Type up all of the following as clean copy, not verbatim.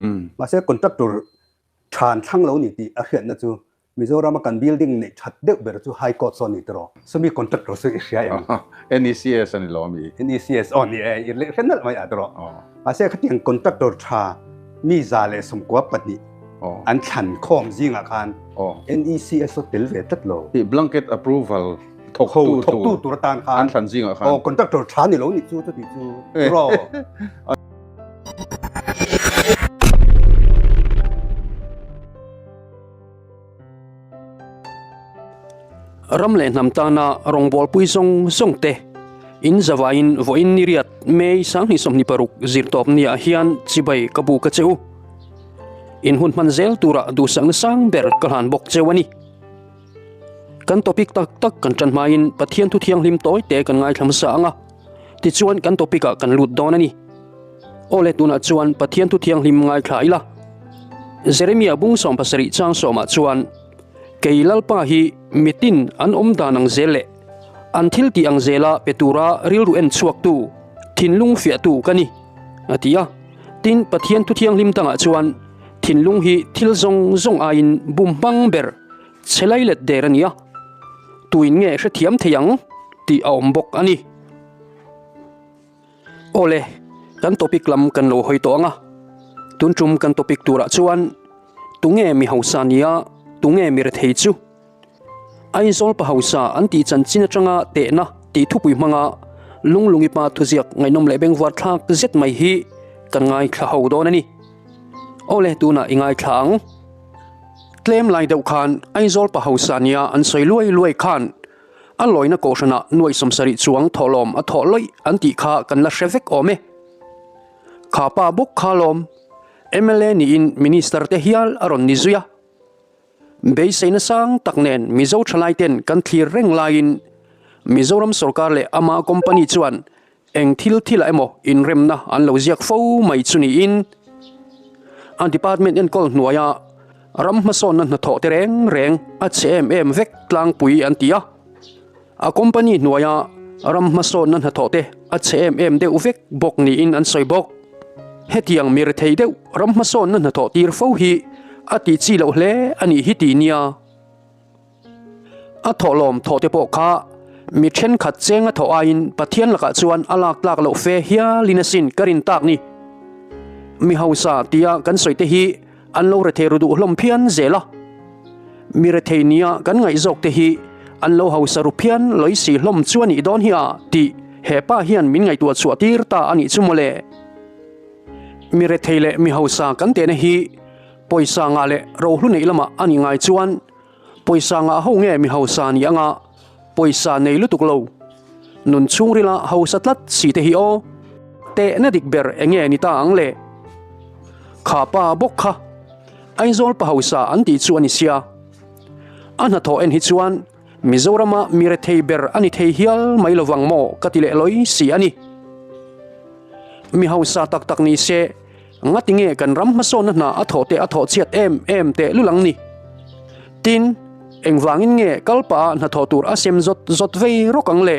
Mahse contractor tha an thlang lo ni tih a hriatna chu Mizorama kan building neih that deuh ber chu High Court saw ni tawh. Sawmi contractor chu i hria em? NECS a ni lo ami? NECS aw ni e, i hre nalh mai a tawh. Mahse khatiang contractor tha mi 112 an thlan khawm zingah khan NECS saw tel ve tlat lo. Tih blanket approval thawktu thawktu tur atan khan an thlan zingah khan. Aw contractor tha ni lo ni chu chuti chu tiraw. Ram leh hnam tana rawngbawlpui zawng zawng te in zavaiin vawiin ni riat May 2026 zirtawp niah hian chibai ka bu ka che u. In hun hman zel turah duhsakna sang ber ka hlan bawk cheu a ni. Kan topic tak tak kan tan hmain Pathian thu thianghlim tawi te kan ngaithla hmasa ang a, tichuan kan topic ah kan lut dawn a ni. Aw le tunah chuan Pathian thu thianghlim ngaithla ila. Jeremia bung 70 chang sawmah chuan, Kei Lalpa hi mitin an awm dan ang zel leh an thil tih ang zela pe tura rilru en chhuaktu, thinlung fiahtu ka ni, a ti a. Tin, Pathian thu thianghlim dangah chuan thinlung hi thil zawng zawng aiin bum hmang ber che lai let der a ni a, tuin nge hrethiam thei ang tih a awm bawk a ni. Awle, kan topic lam kan lo hawi tawh ang a, tun tum kan topic turah chuan tunge mi hausa nia, tunge mi rethei chu? Aizawl pa hausa an tih chanchin atanga tehna tih thupui hmanga Lunglungi pa thuziak ngaihnawm leh bengvar thlak zet mai hi kan ngaithla ho dawn a ni. Awle tunah i ngaithla ang. Tlem lai deuh khan Aizawl pa hausa nia an sawi luai luai khan a lawina kohhranah nuai 70 chuang thawhlawm a thawh lawih an tih kha kan la hre vek awm e. Kha pa bawk kha lawm mla niin minister te hial a rawn ni zui a. Beiseina sang tak nen Mizo thalaiten kan thlir reng laiin Mizoram sorkar leh ama company chuan eng thil thilah emaw inremna an lo ziak fo mai chu niin a department enkawl hnuaia ram hmasawnna hnathawh te reng reng a che em em vek tlangpui an ti a. A company hnuaia ram hmasawnna hnathawh te a che em em deuh vek bawk niin an sawi bawk. Hetiang mi rethei deuh ram hmasawnna hnathawh tir fo hi a tih chi loh hle a nih hi ti nia. A thawhlawm thawh te pawh kha mi thenkhat cheng a thawh aiin Pathian lakah chuan a lak tlak loh fe hialin asin ka rin tak ni. Mi hausa tia kan sawi te hi An lo rethei ru duh hlawm phian zel a, mi rethei nia kan ngaihzawk te hi an lo hausa ru phian lawih si hlawm chu a nih dawn hi a tih he pa hian min ngaihtuah chhuah tir ta a nih chu mawle. Mi rethei leh mi hausa kan tehna hi pawisa ngah leh rohlu neih lamah a nih ngai chuan pawisa ngah ho nge mi hausa ni anga pawisa nei lutuk lo nun chhungrila hausa tlat si te hi aw tehna dik ber enge ni ta ang le? Kha pa bawk kha Aizawl pa hausa an tih chu a ni sia. A hnathawh en hi chuan Mizorama mi rethei ber a ni thei hial mai lovang maw ka ti leh lawi si a ni. Mi hausa tak tak ni se Ngati nge kan ram hmasawnna hna a thawh te a thawh chhiat em em teh lul ang ni? Tin, engvangin nge kal pah ah hnathawh tur a sem zawt zawt vei rawk ang le?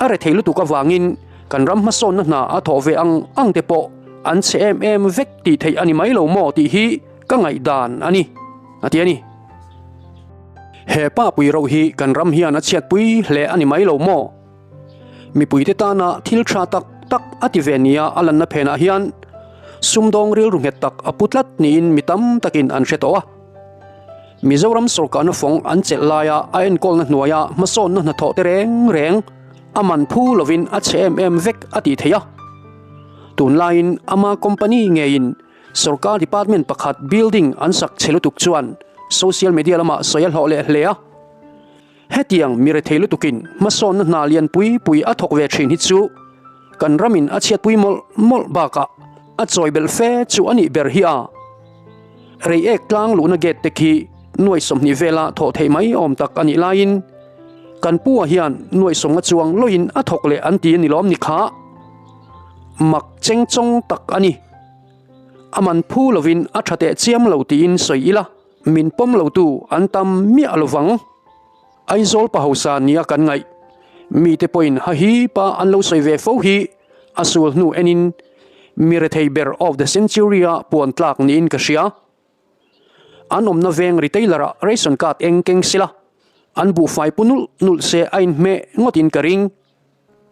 A rethei lutuk avangin kan ram hmasawnna hna a thawh ve ang ang te pawh an chhe em em vek tih theih a ni mai lo maw tih hi ka ngaihdan a ni, a ti a ni. He pa pui roh hi kan ram hian a chhiatpui hle a ni mai lo maw? Mipuite tana thil tha tak tak a ti ve nia a lanna phenah hian sumdawng rilru nghet tak a pu tlat niin mi tam takin an hre tawh a. Mizoram sawrkarna fawng an chelh laia a enkawlna hnuaia hmasawnna hnathawh te reng reng a man phu lovin a chhe em em vek a tih theih a. Tunlaiin ama company ngeiin sawrkar department pakhat building an sak chhe lutuk chuan social media lamah sawi a hlawh leh hle a. Hetiang mi rethei lutukin hmasawnna hna lian pui pui a thawk ve thin hi chu kan ramin a chhiatpui mawlh mawlh bakah a chawi belh fe chu a nih ber hi a. Reiek tlang luhna gate te khi nuai 20 vela thawh theih mai awm tak a nih laiin kan pu ah hian nuai 50 chuang loin a thawk leh an ti a ni lawm ni kha. Mak cheng chawng tak a ni. A man phu lovin a tha teh chiam lo tiin sawi ila. Min pawm lotu an tam miah lovang. Aizawl pa hausa nia kan ngaih. Mite pawhin ha hi pa an lo sawi ve fo hi a sul hnu enin. mi rethei ber of the century-a puan tlak niin ka hria. An awmna veng retailer-ah ration card eng keng sila, an buhfai pu nulh nulh se a inhmeh ngawtin ka ring.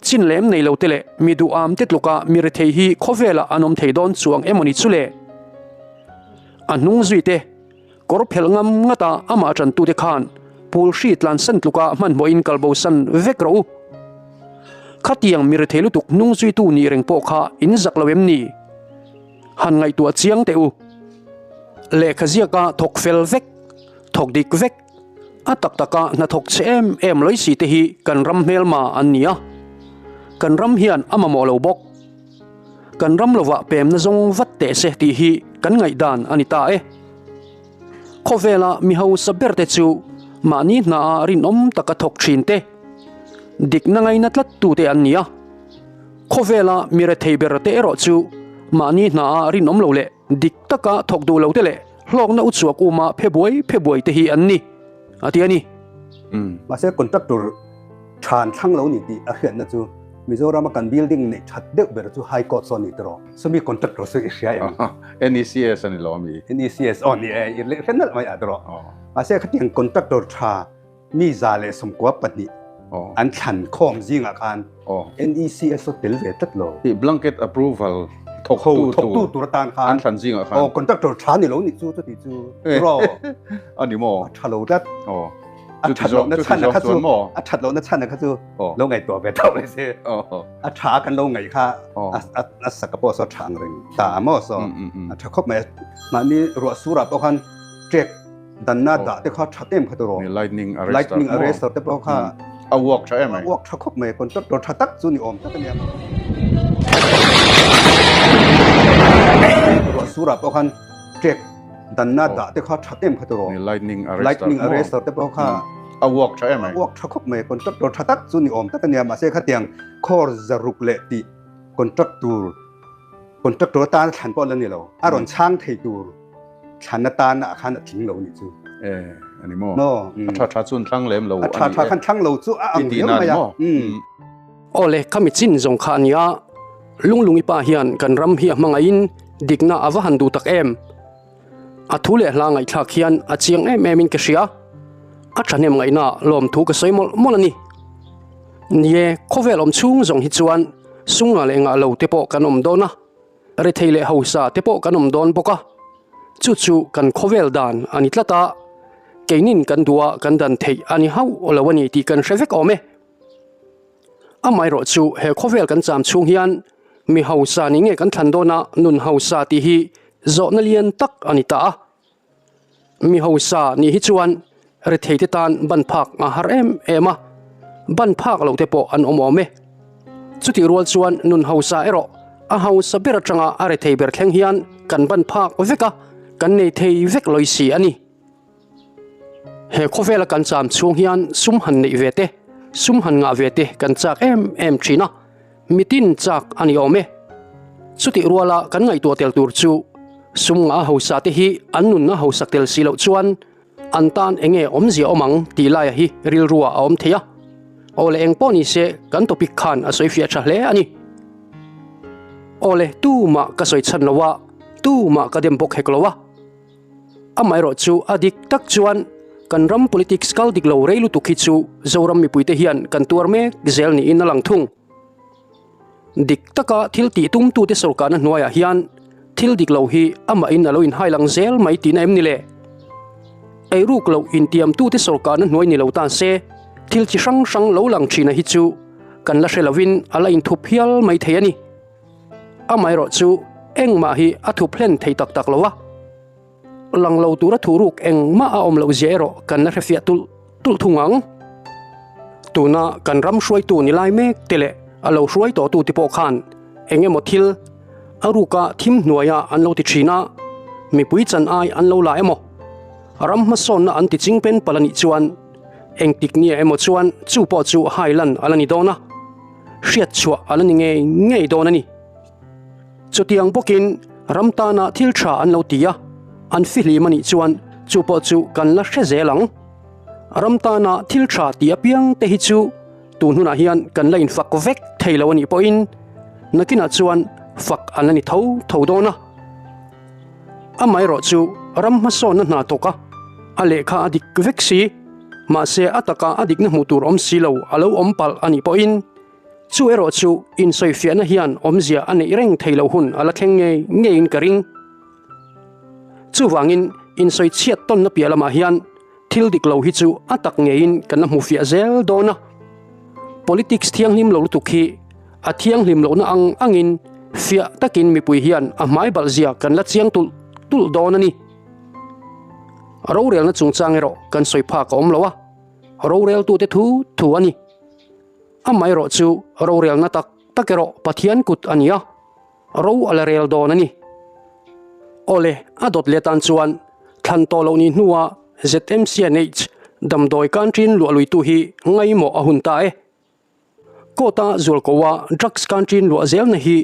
Chin lem nei lo te leh mi duham te tluka mi rethei hi khawvelah an awm thei dawn chuang emawni chu le? A hnung zui te, kawr phelh ngam ngata amah tantute khan phul hri tlansan tluka hmanhmawhin kalbosan vek rawh u. Khatiang mi rethei lutuk hnung zuitu nih reng pawh kha in zak lo em ni? Han ngaihtuah chiang teh u. Lehkha ziaka thawk fel vek, thawk dik vek, A tak taka hnathawk che em em lawih si te hi kan ram hmelma an ni a, kan ram hian a mamawh lo bawk. Kan ram lovah pemna zawng vat teh se tih hi kan ngaihdan a ni ta e. Khawvela mi hausa ber te chu mahni hnaah rinawm taka thawk thin te, dikna ngaina tlat tute an ni a. Khawvela mi rethei ber te erawh chu mahni hnaah rinawm lo leh Dik taka thawk duh lo te leh hlawkna u chhuak uma phe buai phe buai te hi an ni, a ti a ni. Mahse contractor than thlang lo ni tih a hriatna chu Mizorama kan building neih that deuh ber chu High Court saw ni tawh. Sumi contractor chu i hria em? NECS a ni lo ami? NECS aw ni e, i hre nalh mai a tawh. Mahse khatiang contractor tha Mi 114 an thlan khawm zingah khan NECS a tel ve tlat lo. Tih blanket approval thawktu thawktu tur atan khan an thlan zingah khan aw contractor tha ni lo nih chu chuti chu ro a ni maw a tha lo tlat a that lohna chhan a kha chu a that lohna chhan a kha chu lo ngaihtuah ve tho mai se a tha kan lo ngaih kha a saka pawh saw tha ang reng ta a maw saw a tha khawp mai mahni ruah surah pawh khan trek Danna dah te kha tha em kha tawh rawh. Lightning arrester. Lightning arrester te pawh kha. A work tha em ai. A work tha khawp mai contractor tha tak chu ni awm tak a nia. Ruah surah pawh khan trek danna dah te kha tha em kha tawh rawh. Lightning arrester. Lightning arrester te pawh kha. A work tha em ai. A work tha khawp mai contractor tha tak chu ni awm tak a nia mahse khatiang khawr zaruk leh tih contractor contractor atan thlan pawh la ni lo a rawn chhang thei tur thlan atan ah khan a tling lo nih chu. E ani maw? Maw. A tha tha chuan thlang lem lo a tha tha khan thlang lo chu a ang riau mai a. Aw le khami chin zawng kha a nia, Lunglungi pa hian kan ram hi a hmangaihin dikna a va han duh tak em. A thu leh hla ngaihthlak hian a chiang em em in ka hria. A thahnem ngaihna lawmthu ka sawi mawlh mawlh a ni. Nie, khawvel awm chhung zawng hi chuan sungah leh ngah lo te pawh kan awm dawn a, rethei leh hausa te pawh kan awm dawn bawk a. Chu chu kan khawvel dan a ni tlat a, keinin kan duh a kan dan theih a ni hauh lo a ni tih kan hre vek awm e. Amaherawh chu he khawvel kan cham chhung hian mi hausa ni nge kan thlan dawn a, nun hausa tih hi zawhna lian tak a ni ta a. Mi hausa nih hi chuan retheite tan ban phak a har em em a, ban phak loh te pawh an awm awm e. Chutih rual chuan nun hausa erawh a hausa ber atanga a rethei ber thleng hian kan ban phak vek a, kan nei thei vek lawi si a ni. He khawvela kan cham chhung hian sum han neih ve te, sum han ngah ve te kan chak em em thin a, mitin chak a ni awm e. Chutih ruala kan ngaihtuah tel tur chu sum ngah hausa te hi an nunna hausak tel si loh chuan an tan eng nge awmzia awm ang tih laia hi rilrua a awm thei a. Aw le eng pawh ni se kan topic khan a sawi fiah tha hle a ni. Aw le tumah ka sawi chhan lo a, tumah ka dem bawk hek lo a. Amaherawh chu a dik tak chuan kan ram politics kal dik lo rei lutuk hi chu Zoram mipuite hian kan tuar mek zel niin a lang thung. Dik taka thil tih tumtute sawrkarna hnuaiah hian thil dik lo hi amahin a lo inhai lang zel mai tihna em ni le? Eiruk loh intiamtute sawrkarna hnuai ni lo ta se thil chi hrang hrang lo lang thina hi chu kan la hre lovin a la inthup hial mai thei a ni. Amaherawh chu engmah hi a thup hlen thei tak tak lo a, lang lo tura thuruk engmah a awm loh zia erawh kan la hrefiah tulh tulh thung ang. Tuna kan ram hruaitu ni lai mek te leh a lo hruai tawhtu te pawh khan eng emaw thil a ruka thim hnuaia an lo ti thin a, mipui chan ai an lo la emaw, ram hmasawnna an ti chingpen palh a nih chuan engtik nia emaw chuan chu pawh chu hai lan a la ni dawn a. Hriat chhuah a la ni ngei ngei dawn a ni. Chutiang bawkin ram tana thil tha an lo ti a, an fihlim a nih chuan chu pawh chu kan la hre zel ang. Ram tana thil tha ti apiang te hi chu tun hunah hian kan la infak vek thei lo a nih pawhin nakinah chuan fak an la ni tho tho dawn a. Amaherawhchu ram hmasawnna hna thawk a, a lehkha a dik vek si, mahse a taka a dikna hmuh tur awm si lo a lo awm palh a nih pawhin chu erawh chu insawifiahna hian awmzia a neih reng thei loh hun a la thleng ngei ngeiin ka ring. Chuvangin insawichhiat tawnna piah lamah hian thil dik lo hi chu a tak ngeiin kan la hmuhfiah zel dawn a. Politics thianghlim lo lutuk hi a thianghlim lohna ang angin fiah takin mipui hian a hmai balh zia kan la chiang tulh tulh dawn a ni. Rorelna chungchang erawh kan sawi phak a awm lo a, roreltute thu thu a ni. Amaherawh chu rorelna tak tak erawh Pathian kut a ni a. Ro a la rel dawn a ni. Awle, a dawt leh tan chuan thlan tawh loh ni hnua ZMCNH damdawi canteen luah luitu hi ngaimawh a hun ta e. Court-a zualkoa drugs canteen luah zelna hi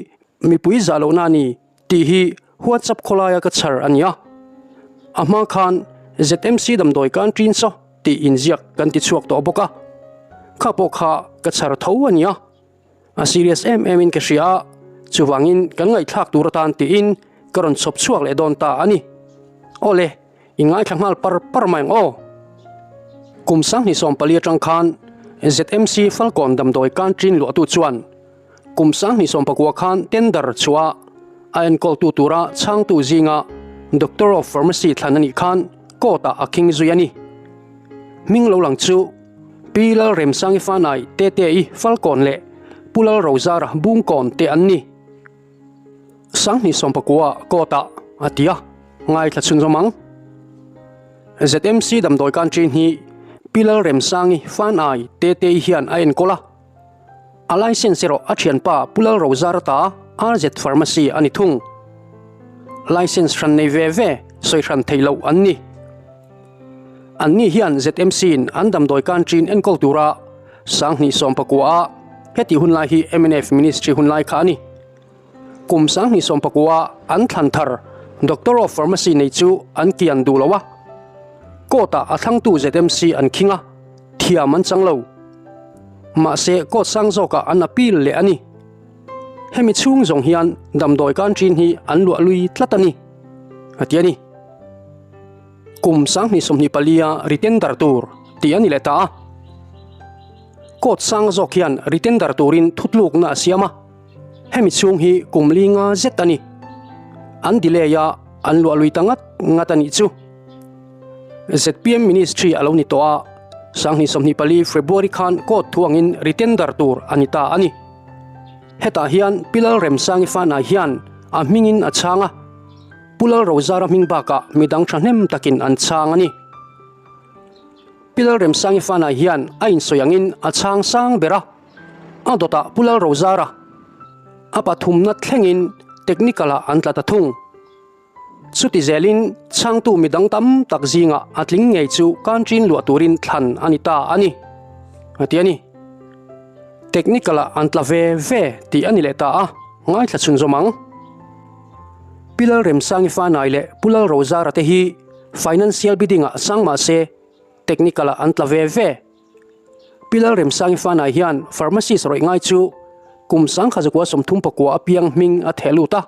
mipui zah lohna a ni tih hi WhatsApp khawlaia ka chhar a ni a. A hma khan ZMC damdawi canteen saw tih inziak kan ti chhuak tawh bawk a. Kha pawh kha ka chhar tho a ni a. A serious em em in ka hria a, chuvangin kan ngaihthlak tur atan tiin ka rawn chhawp chhuak leh dawn ta a ni. Awle, i ngaithla nghal par par mai ang aw. Kum 2014 atang khan ZMC Falkawn damdawi canteen luahtu chuan kum 2019 khan tender chhuah a enkawltu tura chhangtu zinga Doctor of Pharmacy thlan a nih khan court-ah a khing zui a ni. Hming lo lang chu Pi Lalremsangi Fanai Tete-i Falkawn leh Pu Lalrozara Bungkawn te an ni. 2019 court-ah a ti a, ngaithla chhunzawm ang. ZMC damdawi kan ṭin hi Pi Lalremsangi Fanai Tete-i hian a enkawl a. A license erawh a thianpa Pu Lalrozara ta RZ Pharmacy a ni thung. License hran nei ve ve sawi hran theih loh an ni. Anni hian ZMC-in an damdawi canteen enkawl tura 2019 a hetih hunlai hi mnf Ministry hunlai kha a ni. Kum 2019 an thlan thar Doctor of Pharmacy nei chu an kian duh lo a, court-ah a thlangtu ZMC an khing a, thiam an chang lo. Mahse court sang zawkah an appeal leh a ni. Hemi chhung zawng hian damdawi canteen hi an luah lui tlat a ni, a ti a ni. Kum 2024 a retender tur tih a ni leh ta a. Court sang zawk hian retender turin thutlukna a siam a, hemi chhung hi kum li nga zet a ni. An delay a, an luah lui ta ngat ngat a nih chu. Zpm Ministry a lo ni tawh a, 2024 February khan court thuangin retender tur a ni ta a ni. Hetah hian Pi Lalremsangi Fanai hian a hmingin a chhang a. Pu Lalrozara hming bakah midang thahnem takin an chhang a ni. Pi Lalremsangi Fanai hian a insawi angin a chhang sang ber a, a dawtah Pu Lalrozara a pathumna thlengin technical-ah an tla ta thung. Chuti zelin chhangtu midang tam tak zingah a tling ngei chu canteen luah turin thlan a ni ta a ni, a ti a ni. Technical-ah an tla ve ve tih a ni leh ta a, ngaithla chhunzawm ang. Pi Lalremsangi Fanai leh Pu Lalrozara te hi Financial Bidding-ah sang mah se Technical-ah an tla ve ve. Pi Lalremsangi Fanai hian Pharmacist rawih ngai chu kum 1939 apiang hming a theh lut a.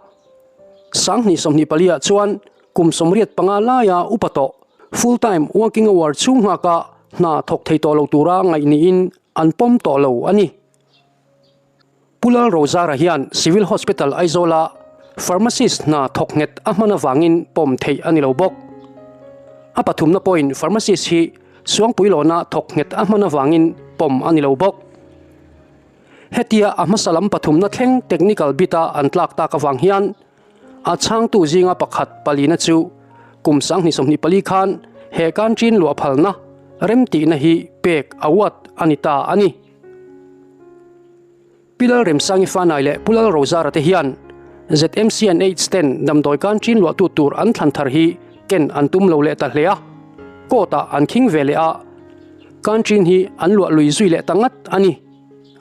2024 ah chuan kum 85 laia upa tawh full time working hour chhung nghaka hna thawk thei tawh lo tura ngaih niin an pawm tawh lo a ni. Pu Lalrozara hian Civil Hospital Aizawla Pharmacist hna thawk nghet a hman avangin pawm theih a ni lo bawk. A pathumna pawhin Pharmacist hi Suangpuilawna thawk nghet a hman avangin pawm a ni lo bawk. Hetia a hmasa lam pathumna thleng technical bit-a an tlak tak avang hian a chhangtu zinga pakhat palina chu kum 2024 khan he canteen luah phalna remtihna hi pek a uat a ni ta a ni. Pi Lalremsangi Fanai leh Pu Lalrozara te hian ZMC and aids ten damdawi canteen luahtu tur an thlan thar hi ken an tum lo leh ta hle a, court ah an khing ve leh a, canteen hi an luah lui zui leh ta ngat a ni,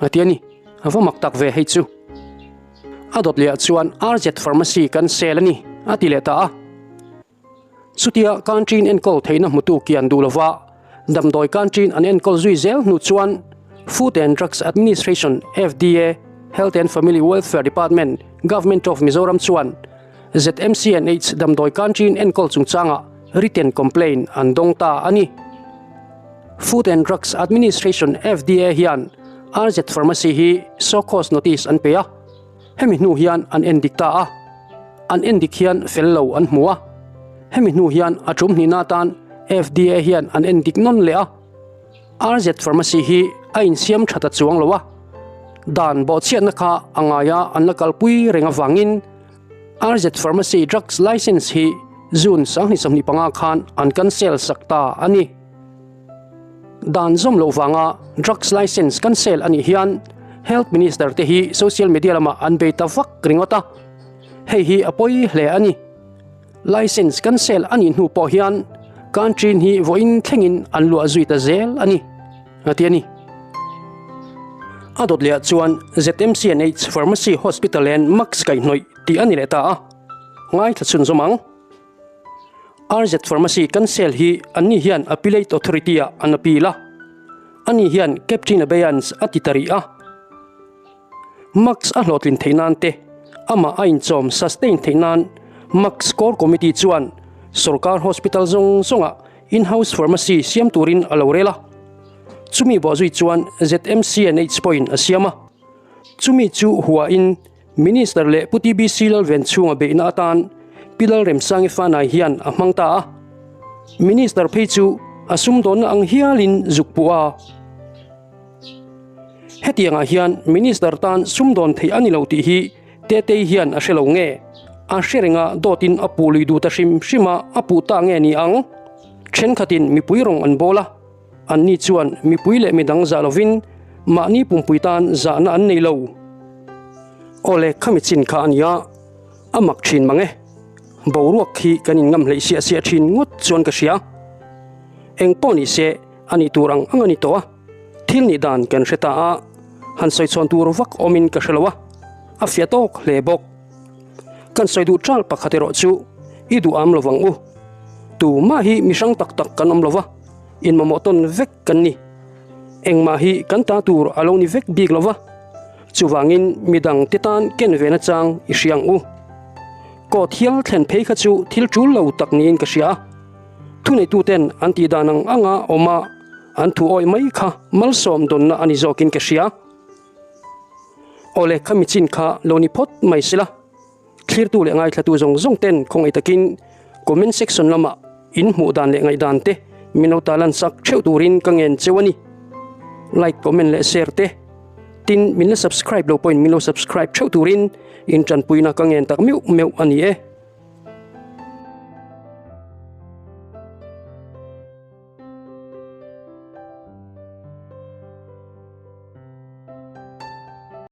a ti a ni. A va mak tak ve hei chu. A dawt leh ah chuan RZ Pharmacy kan sel a ni, a ti leh ta a. Chutia canteen enkawl theihna hmutu kian duh lova damdawi canteen an enkawl zui zel hnu chuan Food and Drugs Administration, FDA, Health and Family Welfare Department, Government of Mizoram chuan ZMCNH damdawi canteen enkawl chungchangah written complaint an dawng ta a ni. Food and Drugs Administration, FDA, hian RZ Pharmacy hi show cause notice an pe a, hemi hnu hian an endik ta a, an endik hian fel lo an hmu a, hemi hnu hian a tum hnihna atan FDA hian an endik nawn leh a. RZ Pharmacy hi a insiam tha ta chuang lo a, dan bawhchhiatna kha a ngaia an la kalpui reng avangin RZ Pharmacy Drugs Licence hi June 2025 khan an cancel sak ta a ni. Dan zawm loh vanga Drugs Licence cancel a nih hian Health Minister te hi social media lamah an bei ta vak ringawt a, hei hi a pawi hle a ni. Licence cancel a nih hnu pawh hian canteen hi vawiin thlengin an luah zui ta zel a ni, a ti a ni. A dawt lehah chuan ZMCNH Pharmacy Hospital and Max kaihhnawih tih a ni leh ta a, ngaithla chhunzawm ang. RZ Pharmacy cancel hi anni hian Appellate Authority ah an appeal a, ani hian Captain Abeyance a ti ta rih a. Max a hlawhtlin theih nan te, amah a inchawm sustain theih nan Max Core Committee chuan sorkar hospital zawng zawngah in-house pharmacy siam turin a lo rel a. Chumi bawhzui chuan ZMCNH pawhin a siam a. Chumi chu huain Minister leh Pu TBC Lalven chhunga beihna atan Pi Lalremsangi Fanai hian a hmang ta a. Minister phei chu a sumdawnna ang hialin zuk puh a. Hetiangah hian Minister tan sumdawn theih a ni lo tih hi Tetei hian a hre lo nge? A hre renga dawtin a puh lui duh ta hrim hrim a, a puh ta nge ni ang? Thenkhatin mipui rawng an bawl a, anni chuan mipui leh midang zah lovin mahni pumpui tan zahna an nei lo. Awle khami chin kha a nia, a mak thin mang e. Boruak hi kan inngam hleih siah siah thin ngawt chuan ka hria. Engpawh ni se a nih tur ang ang a ni tawh a. Thil nih dan kan hre ta a, han sawi chhawn tur vak awmin ka hre lo a, a fiah tawk hle bawk. Kan sawi duh ṭal pakhat erawh chu i duh am lo vang u. Tumah hi mi hrang tak tak kan awm lo va, inmamawh tawn vek kan ni. Engmah hi kan ta tur a lo ni vek bik lo va, chuvangin midang te tan ken ve nachang i hria ang u. Court hial thlen phei kha chu thil ṭul lo tak niin ka hria a, thuneituten an tih dan ang anga awm a, An thu awih mai kha malsawm dawnna a ni zawkin ka hria. Awle khami chin kha lo ni phawt mai sila. Thlirtu leh ngaithlatu zawng zawng ten khawngaih takin comment section lamah in hmuh dan leh ngaihdan te min lo talan sak theuh turin ka ngen cheu a ni. Like, comment leh share te tin min la subscribe lo pawhin min lo subscribe theuh turin in tanpuina ka ngen tak meuh meuh a ni e.